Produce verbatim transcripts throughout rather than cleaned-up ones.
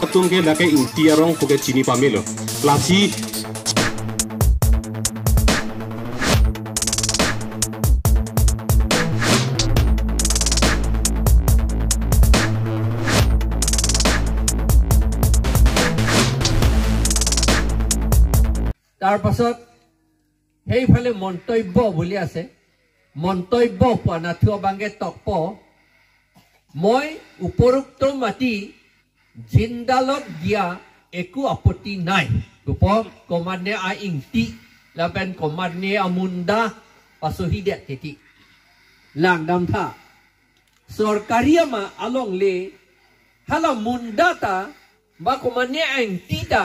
Atum ke dak ke Ingti arong puke chini pamelo. Lasi তাৰ পাছত সেইফালে মন্তব্য বুলি আছে। মন্তব্য পোৱা নাথুৱা বাংকে টকপ। মই উপৰোক্ত মাটি জিন্দালক দিয়া একো আপত্তি নাই। Kupo komatne a-Ingti lapen komatne a-Munda pasohi det kiti. Langdam tha. Sorkari ama alongle hala Munda ta ba komatne a-Ingti ta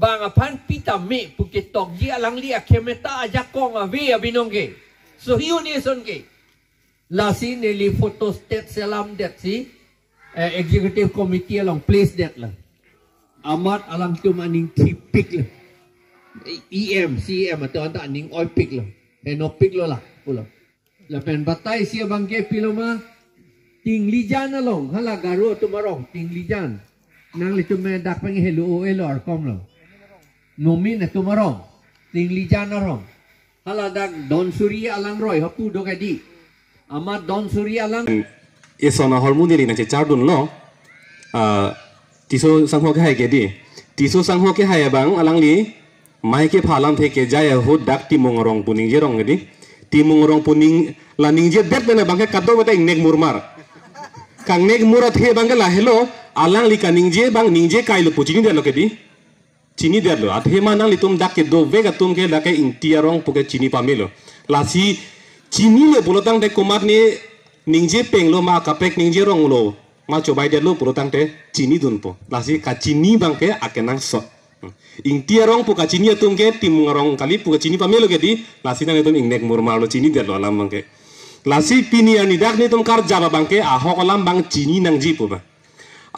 bang aphan pi tame puke tokji alangli akhemeta ajakong ave abinong ke. Sohi un-e ason ke. Lasi neli photo state selam det si, eh, executive committee along place det la. Amat alangtum aning thipik la. E M, C M atum anta aning oipik la. Henopik lo la, pulo. Lapen batai si abangke pilo ma, Tinglijan along, hala Garo atum arong, Tinglijan. Nanglitum me dak penghelo o elo arkom lo. Nomin atum arong, Tinglijan arong. Hala dak Donsuri alangroi hapu do kadi. Amat Donsuri alang. Eson ahormu neli nangchechardunlo. Ah, Tisso sangho kehai kedi. Tisso sangho kehai abang alangli mai kepha alamthe kejai ahut dak Timung arong pu ningje rong kedi. Timung arong pu ning la ningje det pen abangke kadokave ta ingnek murmar. Kangnek mur athe abangke lahelo, alangli kaningje abang ningje kailo pu chinidetlo kedi. Chinidetlo. Athema nanglitum dak kedovek atum ke dak ke Ingti arong puke chini pamelo. Lasi chinilo pulo tangte komatne ningje penglo ma kaprek ningje ronglo ma chobaidetlo pulo tangte chinidunpo. Lasi kachini abangke akenangsot. Ingti arong pu kachini atum ke Timung arong kali puke chini pamelo kedi, lasi nanglitum ingnek murmarlo, chinidetlo alam abangke. Lasi pini arni dak netum karjap abangke ahok alam abang chini nangji pu ba.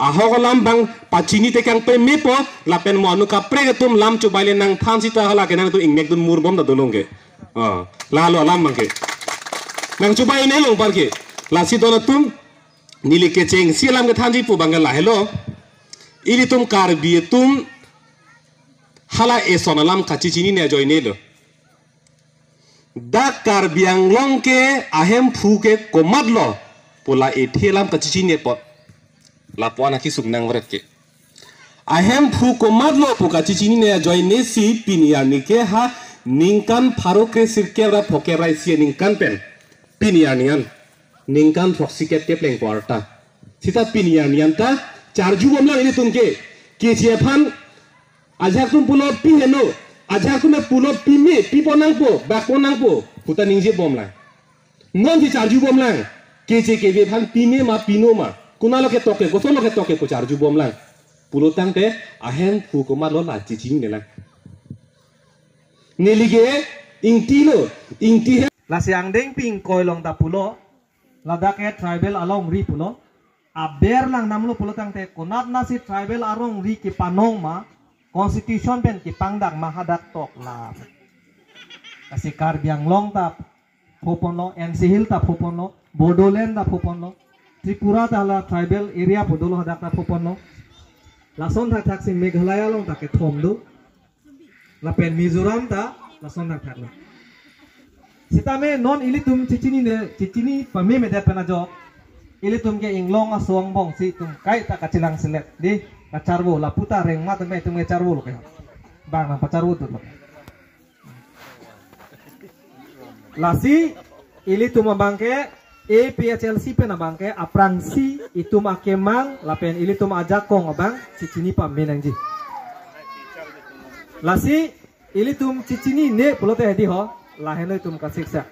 Ahok alam abang pachini tekang pemepo, lapen mo anu kaprek atum lam chobai le nangthan sita hala ke nangtum ingnekdun murbom ta dolong ke. Oh, lalo alam abangke. Nang chobai ne long parke. Lasi don atum, neli kechengsi alam kethanji pu abangke lahelo. Ilitum Karbi atum hala eson alam kachechinine ajoinelo. Dak Karbi Anglong ke ahemphu ke komatlo pu la ethe alam kachechini apot. Lapu-an akesung nangvret ke. Ahemphu komatlo pu kachechinine ajoinesi pini arni ke ha ningkan pharo kre sirkep ra phokep ra isi aningkan pen pini arni an ningkan throksi kep kepleng kwarta. Sita pini arni an ta charjubomlang ilitum ke. Keche aphan ajahak atum pulo pi heno, ajahak atum pulo pime, pipon nangpo, bakpon nangpo, puta ningjebomlang. Non si charjubomlang, keche keve aphan pime ma pino ma, konatlo ketokke, kosonlo ketokke pu charjubomlang. Pulo tangte ahemphu komatlo la chechininelang. Neli ke Ingtilo, Ingti he. Lasi angdengpi ingkoi along ta pulo, ladak ke tribal alongri pulo. Aber langdamlo pulo tangte konatnasi tribal alongri kepanong ma, constitution pen kepangdak ma hadak tok la. Lasi Karbi Anglong ta phoponlo, N C Hill ta phoponlo, Bodoland ta phoponlo, Tripura ta hala tribal area pu dolo hadak ta phoponlo. Lason thakthak si Meghalaya along ta kethom do. Lapen Mizoram ta lason thakthak lo. Sitame non ilitum chechinine, chechini pamemedet pen ajok. Ilitum ke inglong aso angbong si itum kaita kachelang selet. Di, kacharvo, lapu ta rengmat me itum kacharvolo ke. Bang nangpacharvo dutlo. Lasi ilitum abangke A P H L C pen abangke aphrangsi itum akemang lapen ilitum ajakong abang chechini pame nangji. Lasi ilitum chechinine pulote hedi ho, lahenlo itum kasiksa.